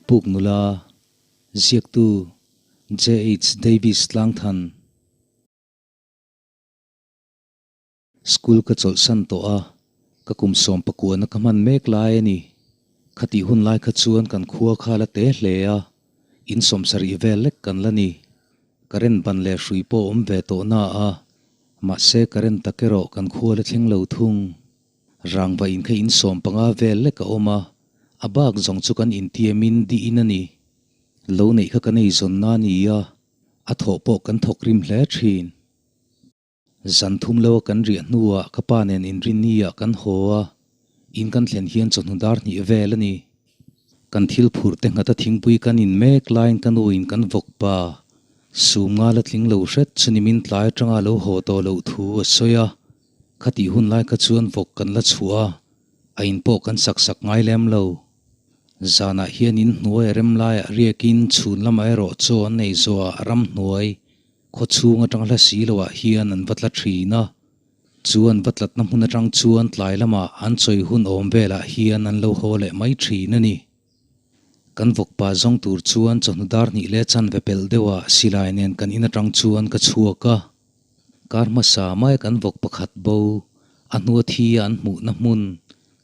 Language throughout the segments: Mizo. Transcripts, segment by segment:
Puk nula, ziaktu JH Davis Tlangthan. School ka chawlhsan tawh a, ka kum 19 na ka hman mek lai a ni. Khatih hun lai kha chuan kan khua kha la te hle a, in 70 vel lek kan la ni. Current ban leh hrui pawh awm ve tawh na a, mahse current tak erawh kan khua la thleng lo thung. Rangva in kha in 15 vel lek a awm a, a bak zawng chu kan intiamin dihin a ni. Lo neih kha kan eizawn na a ni a, a thawh pawh kan thawk rim hle thin. Zan thum lo a kan riah hnuah ka pa nen inrinni ah kan haw a, in kan thlen hian chawhnu dar hnih vel a ni. Kan thil phurh te nghat a thingpui kan in mek laiin ka nu in kan vawk pa sum nga la tling lo hret chu nimin tlai atanga lo haw tawh loh thu a sawi a. Khatih hun lai kha chuan vawk kan la chhuah a, a in pawh kan sak sak ngai lem lo. Zanah hian in hnuai a rem laiah riakin chhun lamah erawh chaw an nei zawhah ramhnuai khaw chhung atang hla si loah hian an va tla thin a. Chu an va tlatna hmun atang chuan tlai lamah an chawi hun awm velah hian an lo haw leh mai thin a ni. Kan vawkpa zawng tur chuan chawhnu dar hnih leh chanve pelh deuhah silai nen kan in atang chuan ka chhuak a. Kar hmasa mai kan vawk pakhat bo, a hnua thi a an hmuhna hmun,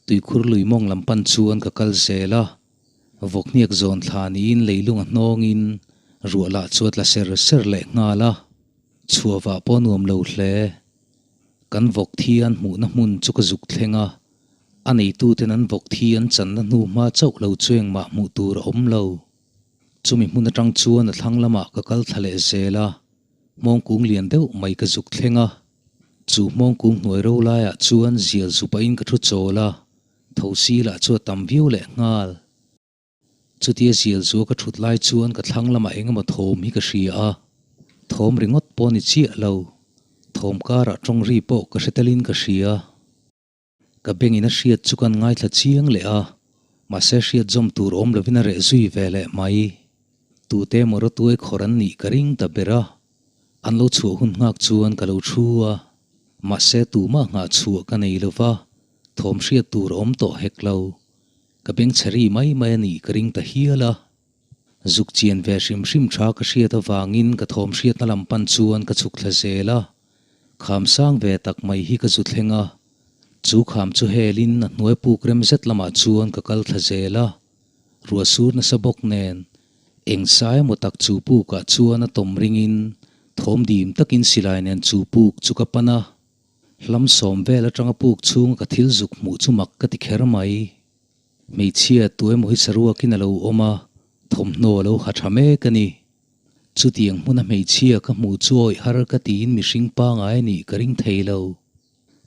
tuikhur lui mawng lam pan chuan ka kal zel a. Vawk hniak zawn thla niin leilung a hnawngin ruah lah chu a tla ser ser leh nghal a, chhuah vah pawh a nuam lo hle. Kan vawk thi a an hmuhna hmun chu ka zuk thleng a, a neituten an vawk thi an channa hnu hma chauh lo chu engmah hmuh tur a awm lo. Chumi hmun atang chuan a thlang lamah ka kal thla leh zel a. Hmawngkung lian deuh mai ka zuk thleng a, chu hmawngkung hnuai ro laiah chuan zial zu pahin ka thu chawl a, thosi lah chu a tam viau leh nghal. Chutia zial zua ka thut lai chuan ka thlang lamah eng emaw thawm hi ka hria a, thawm ringawt pawh ni chiah lo, thawm karah tawng ri pawh ka hre telin ka hria. Ka bengin a hriat chu kan ngaithla chiang leh a, mahse hriat zawm tur awm lovin a reh zui ve leh mai. Tute emaw rawtuai khawr an nih ka ring ta ber a, an lo chhuah hun nghak chuan ka lo thu a, mahse tumah nghah chhuah ka nei lova, thawm hriat tur awm tawh hek lo. Ka beng chhe ri mai mai a nih ka ring ta hial a. Zuk chian ve hrim hrim tha ka hriat avangin ka thawm hriatna lam pan chuan ka chhuk thla zel a. Kham sang ve tak mai hi ka zu thleng a, chu kham chu helin a hnuai puk rem zet lamah chuan ka kal thla zel a, ruah sur nasa bawk nen eng sai emaw tak chu pukah chuan a tawm ringin thawm dim takin silai nen chu puk chu ka pan a, hlam sawm vel atanga puk chhunga ka thil zuk hmuh chu mak ka ti kher mai. Hmeichhia tu emaw hi saruakin a lo awm a, thawmhnaw a lo ha tha mek a ni. Chutiang hmuna hmeichhia ka hmuh chu awih har ka tiin mihring pangai a nih ka ring thei lo.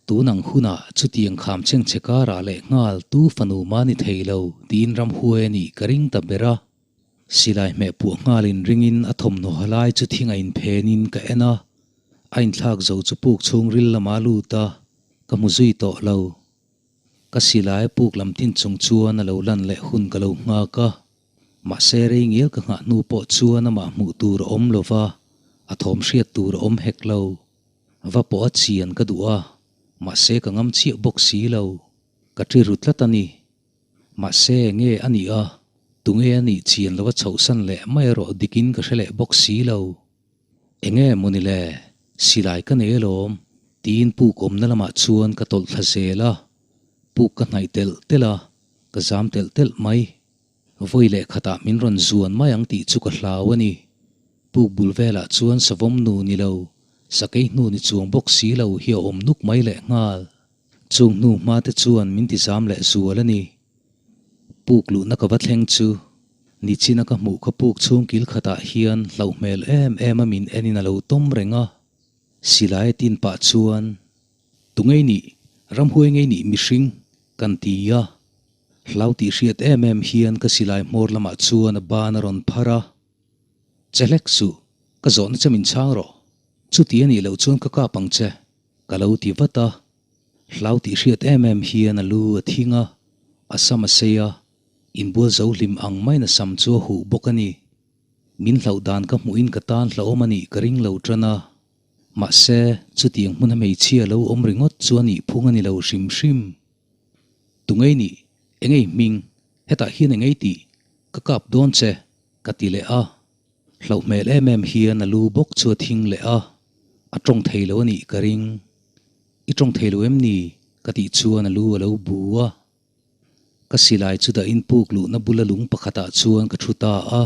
Tun ang hunah chutiang kham chhengchhe karah leh nghal tu fanu mah ni thei lo tiin ramhuai a nih ka ring ta ber a. Silai hmeh puah nghalin ringin a thawmhnaw ha lai chu thing a inphenin ka en a, a inthlak zo chu puk chhungril lamah a lut a, ka hmu zui tawh lo. Ka silai a puk lam tin chung chuan a lo lan leh hun ka lo nghak a. Mahse rei ngial ka nghah hnu pawh chuan amah hmuh tur a awm lo va, a thawm hriat tur a awm hek lo. Va pawh a chian ka duh a, mahse ka ngam chiah bawk si lo. Ka ṭi ru tlat a ni. Mahse nge a nih a, tunge a nih chian lo a chhohsan leh mai erawh dikin ka hre leh bawk si lo. Enge maw ni le, silai ka nei alawm, tiin puk awmna lamah chuan ka tawlh thla zel a, puk ka hnaih telh telh a, ka zam telh telh mai. Vawi leh khatah min rawn zuan mai ang tih chu ka hlau a ni. Puk bul velah chuan savawm nu ni lo, sakei hnu ni chuang bawk si lo hi a awm nuk mai leh nghal. Chung hnu hma te chuan min ti zam leh zual a ni. Puk luhna ka va thleng chu nichina ka hmuh kha puk chhung kil khatah hian hlauh hmel em em a min enin a lo tawm reng a. Silai a tin pah chuan, Tungei nih, ramhuai ngei nih mihring, kan ti a. Hlau tih hriat em em hian ka silai hmawr lamah chuan a ban a rawn phar a. Che hlek suh, ka zawhna che min chhang rawh. Chuti a nih loh chuan ka kap ang che, ka lo ti vat a. Hlau tih hriat em em hian a lu a thing a, a sam a sei a, inbual zo hlim ang maiin a sam chu a huh bawk a ni. Min hlauh dan ka hmuhin ka tan hlauhawm a nih ka ring lo tan a. Mahse, chutiang hmuna hmeichhia lo awm ringawt chu a nih phung a ni lo hrim hrim. Tungei nih, engei hming, hetah hian engei tih? Ka kap dawn che, ka ti leh a. Hlauh hmel em em hian a lu bawk chu a thing leh a, a tawng thei lo a nih ka ring. I tawng thei lo em ni? ka tih chuan a lu a lo bu a. Ka silai chu dahin puk luhna bula lung pakhatah chuan ka thu ta a.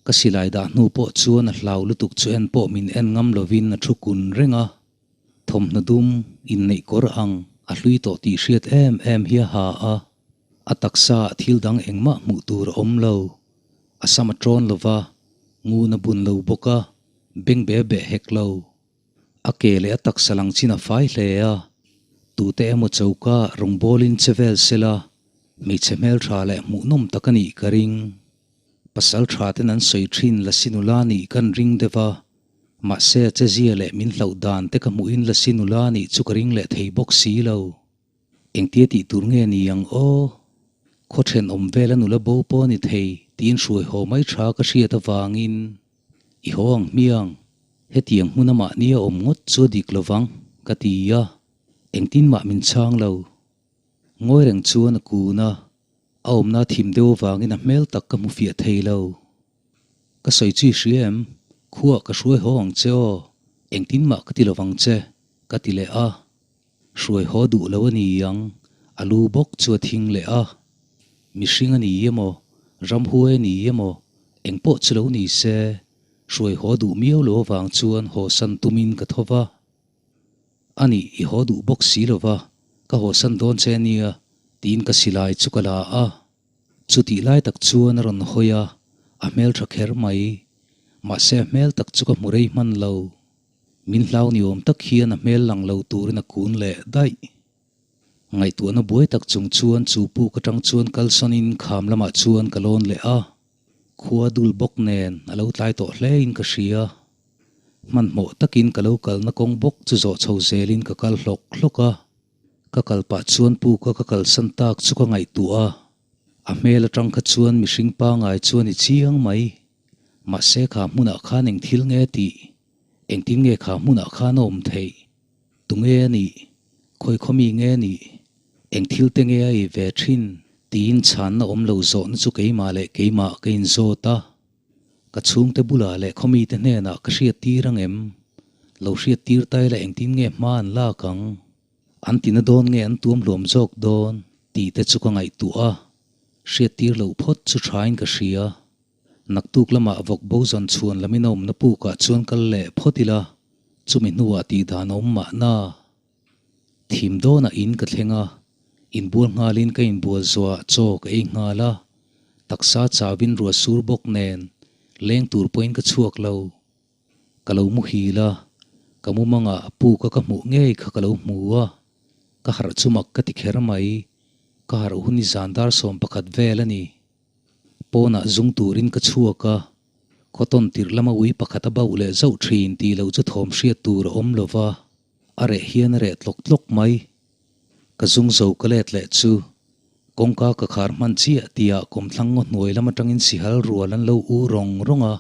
Ka silai dah hnu pawh chuan a hlau lutuk chu en pawh min en ngam lovin a thu kun reng a. Thawmhnaw dum inneih kawr ang a hlui tawh tih hriat em em hi a ha a. A taksa ah thil dang engmah hmuh tur a awm lo. A sam a ṭawn lo va, ngun a bun lo bawk a, beng be beh hek lo. A ke leh a taksa lang chin a fai hle a, tute emaw choka rawngbawlin che vel sela, hmeichhe hmeltha leh hmuhnawm tak a nih ka ring. Pasal tha ten an sawi thin Lasi nula nih kan ring deuh a, mahse a chezia leh min hlauh dan te ka hmuhin Lasi nula nih chu ka ring leh thei bawk si lo. Engtia tih tur nge ni ang aw? Khaw thenawm vela nula bo pawh a ni thei tiin hruai haw mai tha ka hriat avangin i haw ang hmiang, hetiang hmun a mahni a awm ngawt chu a dik lovang ka ti a, engtin mah min chhang lo. Ngawi reng chuan a kun a, a awmna thim deuh avangin a hmel tak ka hmu fiah thei lo. Ka sawi chu i hria em? Khuaah ka hruai haw ang che aw, engtin mah ka ti lovang che, ka ti leh a. Hruai haw duh lo a ni ang, a lu bawk chu a thing leh a. Mihring a ni emaw, ramhuai a ni emaw, eng pawh chu lo ni se, hruai haw duh miau lo avang chuan hawsan tumin ka tho va. A nih, i haw duh bawk si lo va, ka hawsan dawn che a nia, tiin ka silai chu ka la a. Chutih lai tak chuan a rawn hawi a, a hmeltha kher mai. Mahse a hmel tak chu ka hmu rei hman lo. Min hlau ni awm tak hian a hmel lang lo turin a kun leh daih. Ngaihtuahna buai tak chung chuan chu puk atang chuan kalsawnin kham lamah chuan ka lawn leh a. Khua dul bawk nen a lo tlai tawh hlein ka hria. Hmanhmawh takin ka lo kalna kawng bawk chu zawh chho zelin ka kal hlawk hlawk a. Ka kal pah chuan puka ka kalsan tak chu ka ngaihtuah a. A hmel atang kha chuan mihring pangai chuan i chiang mai. Mahse kha hmunah khan eng thil nge tih? Engtin nge kha hmunah khan a awm theih? Tunge a nih? Khawi khawmi nge a nih? Eng thil te nge a ei ve thin? Tiin chhanna awm lo zawhna chu keimah leh keimah ka inzawt a. Ka chhungte bulah leh khawmite hnenah ka hriat tir ang em? Lo hriat tir ta ila engtin nge hma an lak ang? An tina dawn nge an tuam hluam zawk dawn? Tih te chu ka ngaihtuah a. Hriat tir loh phawt chu thain ka hria. Naktuk lamah vawk bo zawn chhuan lamin a awmna pukah chuan kal leh phawt ila, chumi hnuah tih dan a awm mahna. Thim dawnah in ka thleng a, inbual nghalin ka inbual zuah chaw ka ei nghal a, taksa chauin ruah sur bawk nen leng tur pawhin ka chhuak lo. Ka lo muhil a, ka mumangah puka ka hmuh ngei kha ka lo hmu a, ka harh chu mak ka ti kher mai, ka harh hun i zan dar 11 vel a ni. Pawnah zung turin ka chhuak a, khaw tawn tirh lama ui pakhat a bauh leh zauh thin tih loh chu thawm hriat tur a awm lo va, a reh hian a reh tlawk tlawk mai. Ka zung zo ka let leh chu kawngka ka khar hman chiah tihah kawmthlang ngaw hnuai lam atangin sihal rual an lo u rawng rawng a,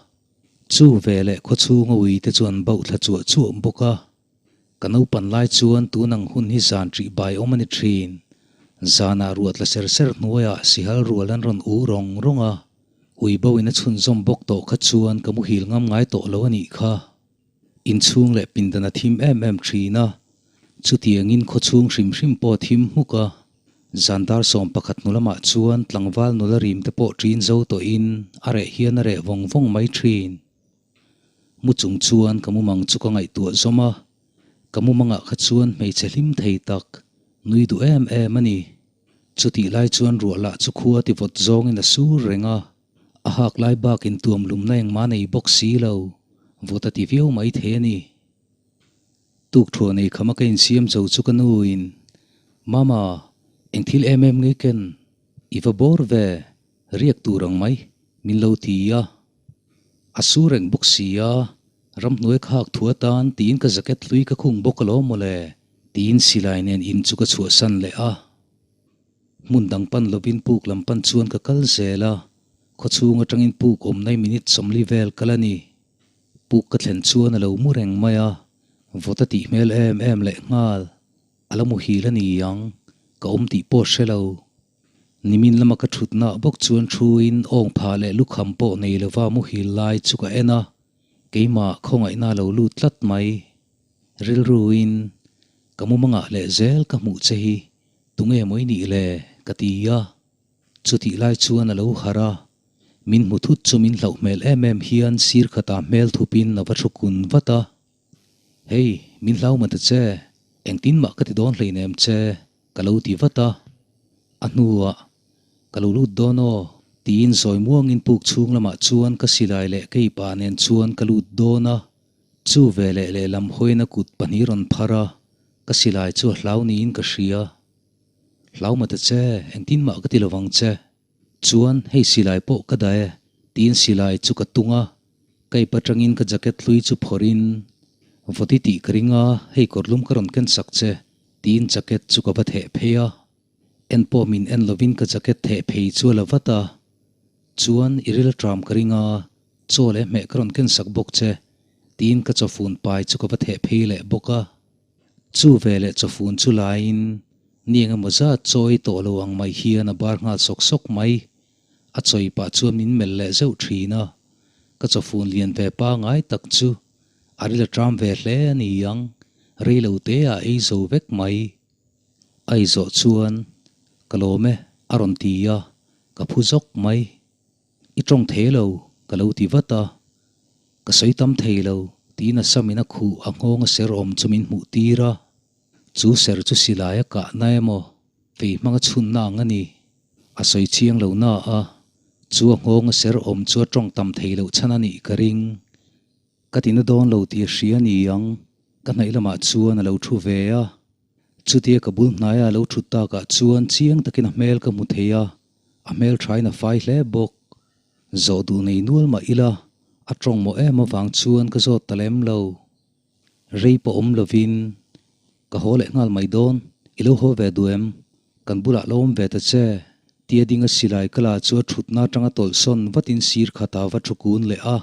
chu veleh khaw chhunga ui te chu an bauh thla chuah chuah bawk a. Ka naupan lai chuan tun ang hun hi zan ṭih bai awm a ni ṭhin. Zanah ruah tla ser ser hnuaiah sihal rual an rawn u rawng rawng a, ui bo in a chhunzawm bawk tawh kha chuan ka muhil ngam ngai tawh lo a nih kha. Inchhung leh pindan a thim em em ṭhin a, chutiangin khawchhung hrim hrim pawh a thim hmuk a. Zan dar 11 hnu lamah chuan tlangval nula rim te pawh ṭin zo tawhin a reh hian a reh vawng vawng mai ṭhin. Mu chung chuan ka mumang chu ka ngaihtuah zawm a, ka mumangah kha chuan hmeichhe hlim thei tak, nui duh em em a ni. Chutih lai chuan ruah lah chu khua ti vawt zawngin a sur reng a, a hak lai bakin tuam lumna engmah nei bawk si lo, vawt a ti viau mai thei a ni. Tukthuah nei khama ka insiam zo chu ka nuin, Mama, eng thil em em nge ken? I va bawr ve, riak tur ang mai, min lo ti a. A su reng bawk si a, ramhnuai khak thu atan tiin ka jacket hlui ka khung bawk alawm mawle, tiin silai nen in chu ka chhuahsan leh a. Hmun dang pan lovin puk lam pan chuan ka kal zel a, khawchhung atangin puk awmnai minute 40 vel kal a ni. Puk ka thlen chuan a lo mu reng mai a, vawt a tih hmel em em leh nghal. A la muhil a ni ang, ka awm tih pawh hre lo. Nimin lama ka thutna bawk chuan thuin awng phah leh lukham pawh nei lova muhil lai chu ka en a, keimah khawngaihna lo lut tlat mai. Rilruin ka mumangah leh zel ka hmuh che hi tunge maw i nih le? ka ti a. Chutih lai chuan a lo harh a, min hmu thut chu min hlauh hmel em em hian sir khatah hmel thupin a va thu kun vat a. Hei, min hlau ma ta che, engtin mah ka ti dawn hleinem che, ka lo ti vat a. A hnuah, Ka lo lut dawn aw, tiin zawi muangin puk chhung lamah chuan ka silai leh keipa nen chuan ka lut dawn a. Chu veleh lehlam hawiin a kut pahnih rawn phar a, ka silai chu a hlau niin ka hria. Hlau ma ta che, engtin mah ka ti lovang che. Chuan hei silai pawh ka dah e, tiin silai chu ka tung a, Kaip atangin ka jacket hlui chu phawrhin, Vawti tih ka ring a, hei kawrlum ka rawn ken sak che, tiin jacket chu ka va theh phei a. En pawh min en lovin ka jacket theh phei chu a la vat a. Chuan i ril aṭam ka ring a, chaw leh hmeh ka rawn ken sak bawk che, tiin ka chawfun pai chu ka va theh phei leh bawk a. Chu veleh chawfun chu laiin ni engemaw zat chaw ei tawh lo ang mai hian a bar nghal sawk sawk mai. A chawi pah chuan min melh leh zeuh thin a, ka chawfun lian ve pangai tak chu a ril a ṭam ve hle a ni ang, rei lo te ah ei zo vek mai. A ei zawh chuan ka lawm e a rawn ti a, ka phu zawk mai. I tawng thei lo ka lo ti vat a, ka sawi tam thei lo tiin a samin a khuh a nghawng a ser awm chu min hmuh tir a, chu ser chu silai a kahna emaw fei hmanga chhunna ang a ni. A sawi chiang lo na a, chu a nghawng a ser awm chu a tawng tam thei loh chhan a nih ka ring. Ka ti na dawn lo tih a hria a ni ang, ka hnaih lamah chuan a lo thu ve a. Chutia ka bul hnaia a lo thut takah chuan chiang takin a hmel ka hmu thei a, a hmel thain a fai hle bawk. Zawh duh nei nual mah ila, a tawng mawh em avang chuan ka zawt ta lem lo. Rei pawh awm lovin, Ka haw leh nghal mai dawn, i lo haw ve duh em? Kan bulah lo awm ve ta che. Tia dinga silai ka la chu a thutna atanga tawlhsawn vatin sir khatah va thu kun leh a.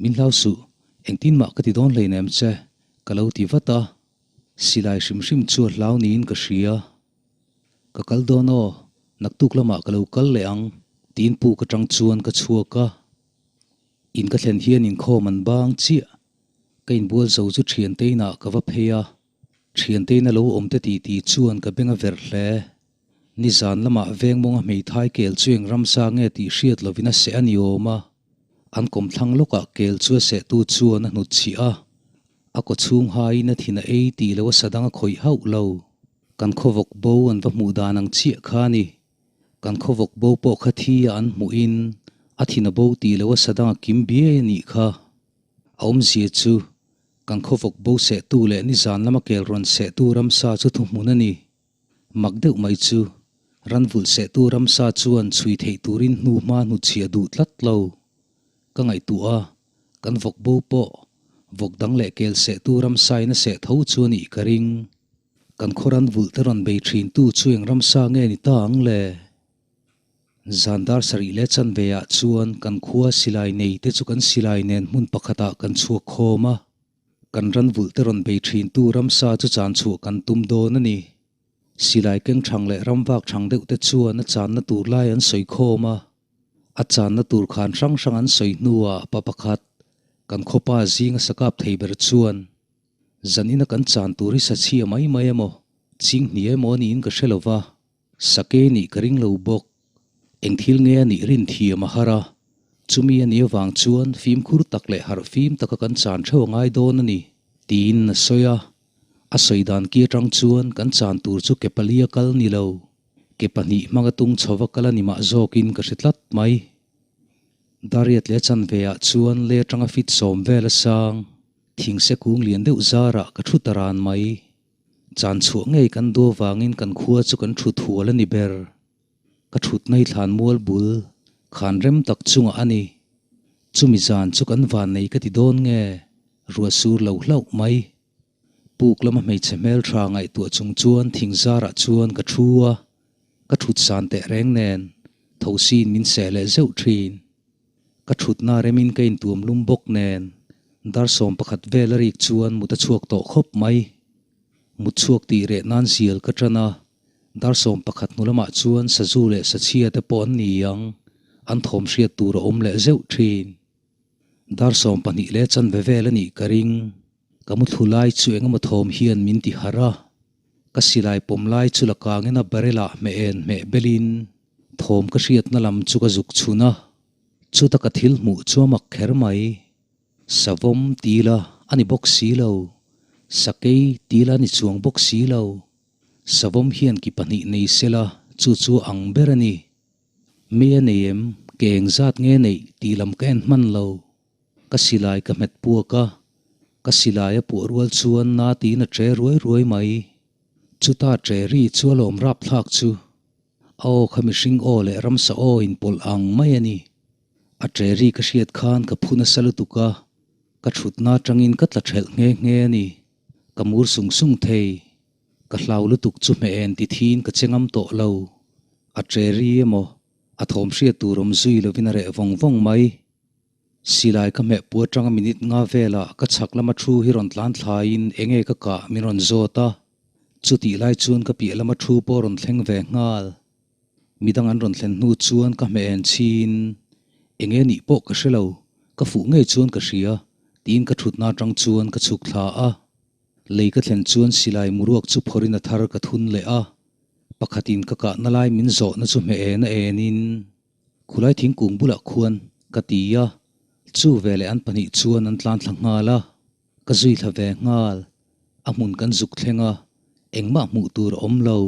Min hlau suh, engtin mah ka ti dawn hleinem che, ka lo ti vat a. Silai hrim hrim chu a hlau niin ka hria. Ka kal dawn aw, naktuk lamah ka lo kal leh ang, tiin puk atang chuan ka chhuak a. In ka thlen hian inkhawm an bang chiah. Ka inbual zo chu thiante inah ka va phei a, thiante ina lo awm te titi chuan ka beng a verh hle. Nizan lamah veng mawnga hmeithai kel chu eng ramsa nge tih hriat lovin a seh a ni awm a, an kawmthlang lawkah kel chu a sehtu chuan a hnutchhih a, a kaw chhung haiin a thin a ei tih lo a sa dang a khawih hauh lo. Kan khawvawk bo an va hmuh dan ang chiah kha a ni. Kan khawvawk bo pawh kha thi a an hmuhin a thin a bo tih lo a sa dang a kim biai a nih kha. A awmzia chu kan khawvawk bo sehtu leh nizan lama kel rawn sehtu ramsa chu thuhmun a ni. Mak deuh mai chu ranvulh sehtu ramsa chuan chhui theih turin hnu hma hnuchhiah duh tlat lo. Ka ngaihtuah a, kan vawk bo pawh vawk dang leh kel sehtu ramsa in a seh tho chu a nih ka ring. Kan khaw ranvulh te rawn bei thintu chu eng ramsa nge ni ta ang le? Zan dar sarih leh chanve ah chuan kan khua silai nei te chu kan silai nen hmun pakhatah kan chhuak khawm a. Kan ran vulh te rawn bei thin tu ramsa chu chan chhuah kan tum dawn a ni. Silai keng thang leh ram vak thang deuh te chuan a channa tur lai an sawi khawm a. A channa tur khan hrang hrang an sawi hnuah pa pakhat, kan khawpa zinga sakap thei ber chuan, Zanina kan chan tur hi sachhia mai mai emaw, chinghnih emaw niin ka hre lova. Sake nih ka ring lo bawk. Eng thil nge a nih rin thiam a har a, chumi a nih avang chuan fimkhur tak leh harh fim taka kan chan theuh a ngai dawn a ni, tiin a sawi a. A sawi dan ki atang chuan kan chan tur chu ke pali a kal ni lo, ke pahnih hmanga tung chhova kal a ni mah zawkin ka hre tlat mai. Dariat leh chanve ah chuan le atanga fit sawm vel a sang, thingse kung lian deuh zarah ka thu ta ran mai. Chan chhuah ngei kan duh avangin kan khua chu kan thut hual a ni ber. Ka thutna hi thlan mual bul, khan rem tak chungah a ni. Chumi zan chu kan van nei ka ti dawn nge, ruah sur lo hlauh mai. Puk lama hmeichhe hmeltha ngaihtuah chung chuan thing zarah chuan ka thu a, ka thut san teh reng nen thosin min seh leh zeuh thin. Ka thutna remin ka intuam lum bawk nen dar 11 vel a rik chuan mut a chhuak tawh khawp mai. Mut chhuak tih reh nan zial ka tan a, Dar 11 hnu lamah chuan sazu leh sachhia te pawh an ni ang, an thawm hriat tur a awm leh zeuh thin. Dar 12 leh chanve vel a nih ka ring. Ka muthlu lai chu engemaw thawm hian min ti harh a. Ka silai pawm lai chu la kangin a barrel ah hmeh en hmeh belin thawm ka hriatna lam chu ka zuk chhun a. Chuta ka thil hmuh chu a mak kher mai. Savawm tila a ni bawk si lo, sakei tila a ni chuang bawk si lo. Savawm hian ki pahnih nei sela chu chu a ang ber a ni. Mi a nei em? Ke eng zat nge neih tih lam ka en hman lo. Ka silai ka hmet puak a, ka silai a puah rual chuan na tiin a ṭe ruai ruai mai. Chuta ṭe ri chu a lawm rapthlak chu. A aw kha mihring aw leh ramsa aw inpawlh ang mai a ni. A ṭe ri ka hriat khan ka phu nasa lutuk a, ka ṭhutna aṭangin ka tla ṭhelh nghe nghe a ni. Ka mur sung sung thei. Ka hlau lutuk chu hmeh en ti thiin ka che ngam tawh lo. A ṭe ri emaw, a thawm hriat tur awm zui lovin a reh vawng vawng mai. Silai ka hmeh pu atanga minute nga velah ka chhak lama thu hi rawn tlan thlaiin enge ka kah min rawn zawt a. Chutih lai chuan ka piah lama thu pawh rawn thleng ve nghal. Midang an rawn thlen hnu chuan ka hmeh en chhin. Enge nih pawh ka hre lo, ka fuh ngei chuan ka hria, tiin ka thutna atang chuan ka chhuk thla a. Lei ka thlen chuan silai muruak chu phawrhin a thar ka thun leh a. Pakhatin ka kahna lai min zawhna chu hmeh en a enin. Khulai thingkung bulah khuan ka ti a, chu veleh an pahnih chuan an tlan thla nghal a, ka zui thla ve nghal. A hmun kan zuk thleng a, engmah hmuh tur a awm lo.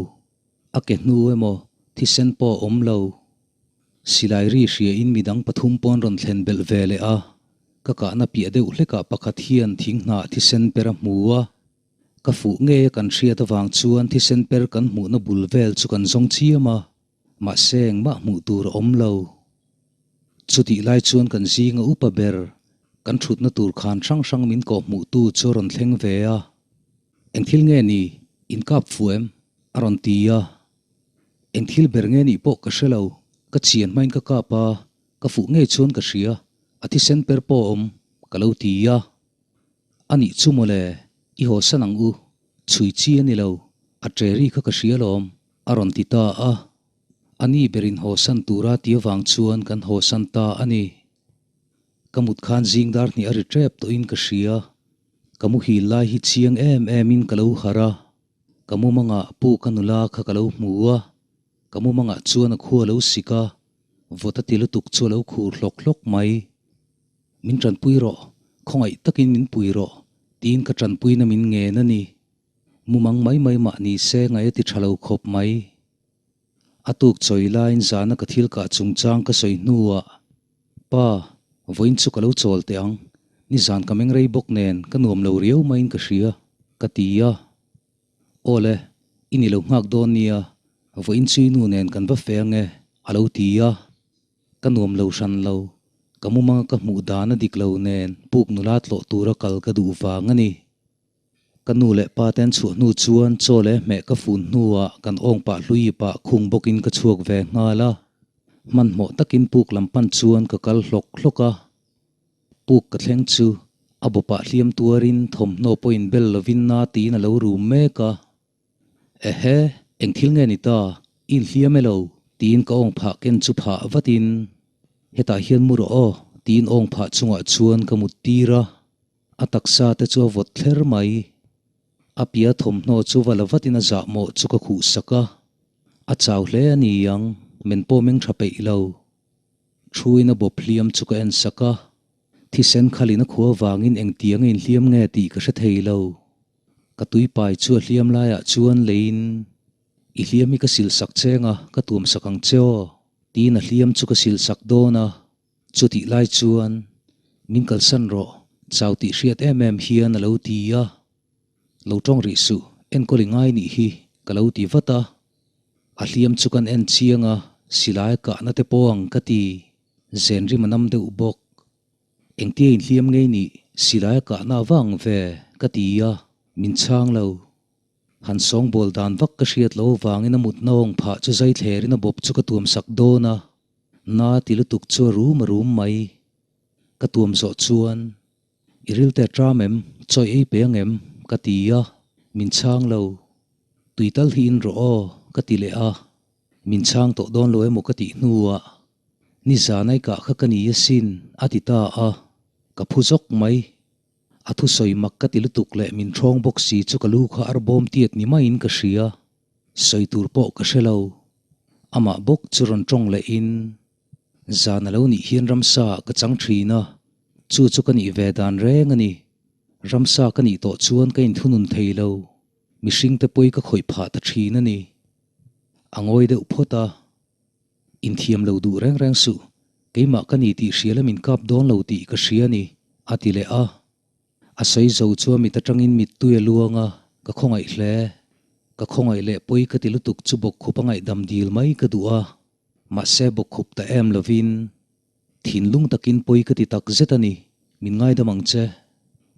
A ke hnu emaw thisen pawh a awm lo. Silai ri hriain midang pathum pawn rawn thlen belh ve leh a, ka kahna piah deuh hlekah pakhat hian thing hnah thisen per a hmu a. Ka fuh ngei a kan hriat avang chuan thisen per kan hmuhna bul vel chu kan zawng chiam a. Mahse engmah hmuh tur a awm lo. Chutih lai chuan kan zinga upa ber, kan thutna tur khan hrang hrang min kawh hmuhtu chu a rawn thleng ve a. Eng thil nge ni? In kap fu em? A rawn ti a. Eng thil ber nge nih pawh ka hre lo. Ka chian hmain ka kap a, ka fuh ngei chuan ka hria. A thisen per pawh a awm, ka lo ti a. A nih chu mawle, i haw san ang u. Chhui chi a ni lo, a ṭe ri kha ka hria lawm. A rawn ti ta a, a ni berin hawsan tura ti avang chuan kan hawsan ta a ni. Ka mut khan zing dar hnih a ri tep tawhin ka hria. Ka muhil lai hi chiang em emin ka lo harh a, ka mumangah pu ka nula kha ka lo hmu a, ka mumangah chuan a khu a lo sik a, vawt a ti lutuk chu a lo khur hlawk hlawk mai. Min tanpui rawh, khawngaih takin min pui rawh, tiin ka tanpuina min ngen a ni. Mumang mai mai mah ni se ngaih a ti tha lo khawp mai. A tuk chawi laiin zana ka thil kah chungchang ka sawi hnuah, Pa, vawiin chu ka lo chawl teh ang, nizan ka meng rei bawk nen ka nuam lo riau maiin ka hria, ka ti a. Aw le, i ni lo nghak dawn nia, vawiin chu i nu nen kan va fe ang e, a lo ti a. Ka nuam lo hran lo, ka mumanga ka hmuh dan a dik lo nen puk nula tlawh tura kal ka duh vang a ni. Ka nu leh pa te an chhuah hnu chuan chaw leh hmeh ka fun hnuah kan awng pah hlui pah khung bawkin ka chhuak ve nghal a. Hmanhmawh takin puk lam pan chuan ka kal hlawk hlawk a. Puk ka thleng chu a bawpah hliam tuarin thawmhnaw pawhin bel lovin na tiin a lo rum mek a. Ehe, eng thil nge ni ta? I inhliam e lo? tiin ka awng phah ken chu phah vatin hetah hian mu rawh aw tiin awng phah chungah chuan ka mut tir a. A taksa te chu a vawt thler mai. A pia thawmhnaw chu va la vatin a zahmawh chu ka khuh sak a. A chau hle a ni ang, men pawh meng tha peih lo. Thuin a bawp hliam chu ka en sak a. Thisen khalin a khua vangin engtiang a inhliam nge tih ka hre thei lo. Ka tuipai chu a hliam laiah chuan leiin, I hliam hi ka sil sak cheng a, ka tuam sak ang che aw, tiin a hliam chu ka sil sak dawn a. Chutih lai chuan, Min kalsan rawh, chau tih hriat em em hian a lo ti a. Lo tawng rih suh, enkawl i ngai nih hi, ka lo ti vat a. A hliam chu kan en chiang a, silai a kahna te pawh ang ka ti. Zen rim a nam deuh bawk. Engtia inhliam ngei nih, silai a kahna avang ve, ka ti a, min chhang lo. Han sawngbawl dan vak ka hriat lo avangin a mutna awng phah chu zai thlerin a bawp chu ka tuam sak dawn a. Na ti lutuk chu a rum a rum mai. Ka tuam zawh chuan, I ril te a ṭam em? Chawi ei pe ang em? ka ti a, min chhang lo. Tui tal hi in rawh aw, Ka ti leh a, min chhang tawh dawn lo emaw ka tih hnuah, Nizan ai kah kha ka ni asin, a ti ta a, ka phu zawk mai. A thusawi mak ka ti lutuk leh min ṭhawng bawk si chu ka lu kha arbawm tiat ni maiin ka hria. Sawi tur pawh ka hre lo. Amah bawk chu rawn ṭawng lehin, Zan a lo nih hian ramsa ah ka chang ṭhin a, chu chu ka nih ve dan reng a ni. Ramsa ka nih tawh chuan ka inthunun thei lo. Mihringte pawi ka khawih phah ta ṭhin a ni. A ngawi deuh phawt a. Inthiam lo duh reng reng suh, keimah ka ni tih hria la min kap dawn lo tih ka hria a ni, a ti leh a. A sawi zo chu a mit atangin mittui a luang a, ka khawngaih hle. Ka khawngaih leh pawi ka ti lutuk chu bawkkhup a ngaihdam dil mai ka duh a. Mahse bawkkhup ta em lovin thinlung takin pawi ka ti tak zet a ni, min ngaidam ang che.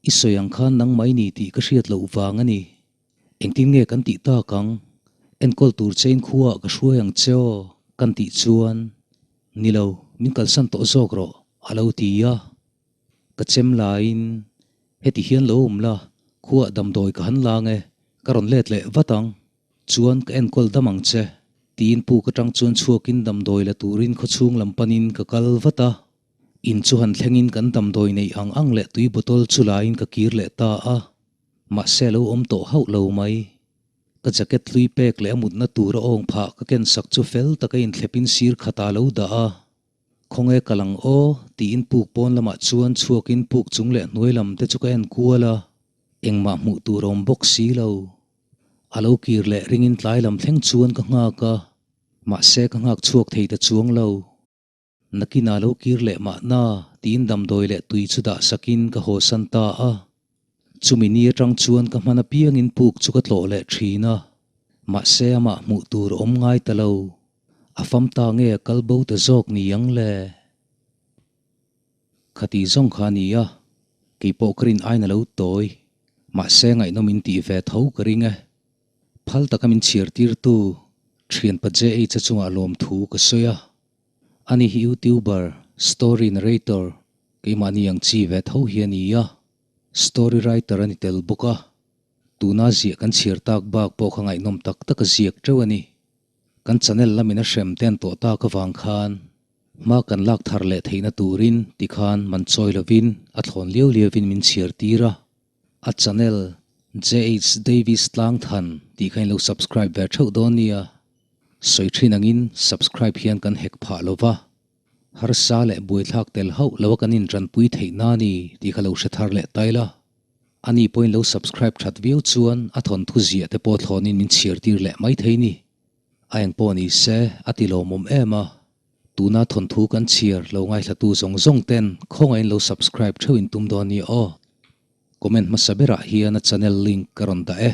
I sawi ang khan nang mai ni tih ka hriat loh vang a ni. Engtin nge kan tih tak ang? Enkawl tur chein khuaah ka hruai ang che aw, kan tih chuan, Ni lo, min kalsan tawh zawk rawh, a lo ti a. Ka chem laiin, Heti hian lo awm la, khuaah damdawi ka han lang e, ka rawn let leh vat ang. Chuan ka enkawl dam ang che, tiin puk atang chuan chhuakin damdawi la turin khawchhung lam panin ka kal vat a. In chu han thlengin kan damdawi neih ang ang leh tui bottle chu lain ka kir leh ta a. Mahse a lo awm tawh hauh lo mai. Ka jacket hlui pek leh a mutna tur a awng phah ka ken sak chu fel taka inthlepin sir khatah a lo dah a. Khawnge ka lang aw? tiin puk pawn lamah chuan chhuakin puk chung leh hnuai lam te chu ka en kual a. Engmah hmuh tur a awm bawk si lo. A lo kir leh ringin tlai lam thleng chuan ka nghak a. Mahse ka nghak chhuak thei ta chuang lo. Nakinah lo kir leh mahna tiin damdawi leh tui chu dah sakin ka haw san ta a. Chumi ni atang chuan ka hman apiangin puk chu ka tlawh leh thin a. Mahse amah hmuh tur awm ngai ta lo. A fam ta nge a kal bo ta zawk ni ang le? Khati zawng kha a ni a, keipawh ka rin aina lo tawi. Mahse ngaihnawm in tih ve tho ka ring e. Phal taka min chhiar tirtu thianpa JH-a chungah lawmthu ka sawi a. Ani hi YouTuber, story narrator, keimahni ang chi ve tho hi a ni a, story writer a ni tel bawk a. Tuna ziah kan chhiar tak bak pawh kha ngaihnawm tak tak a ziak teuh a ni. Kan channel lamin a hrem ten tawh tak avang khan hma kan lak thar leh theihna turin tikhan man chawi lovin a thlawn liau liauin min chhiar tir a. A channel JH Davis Tlangthan tih kha in lo subscribe ve theuh dawn nia. Sawi thin angin subscribe hian kan hek phah lo va, harsa leh buaithlak tel hauh lo a kan intanpui theih na ni tih kha lo hre thar leh tai la. Ani pawhin lo subscribe that viau chuan a thawnthu ziah te pawh thlawnin min chhiar tir leh mai thei ni. A engpawh ni se a ti lawmawm em a, tuna thawnthu kan chhiar lo ngaithlatu zawng zawng ten khawngaihin lo subscribe theuh in tum dawn nia aw. Comment hmasa berah hian a channel link ka rawn dah e.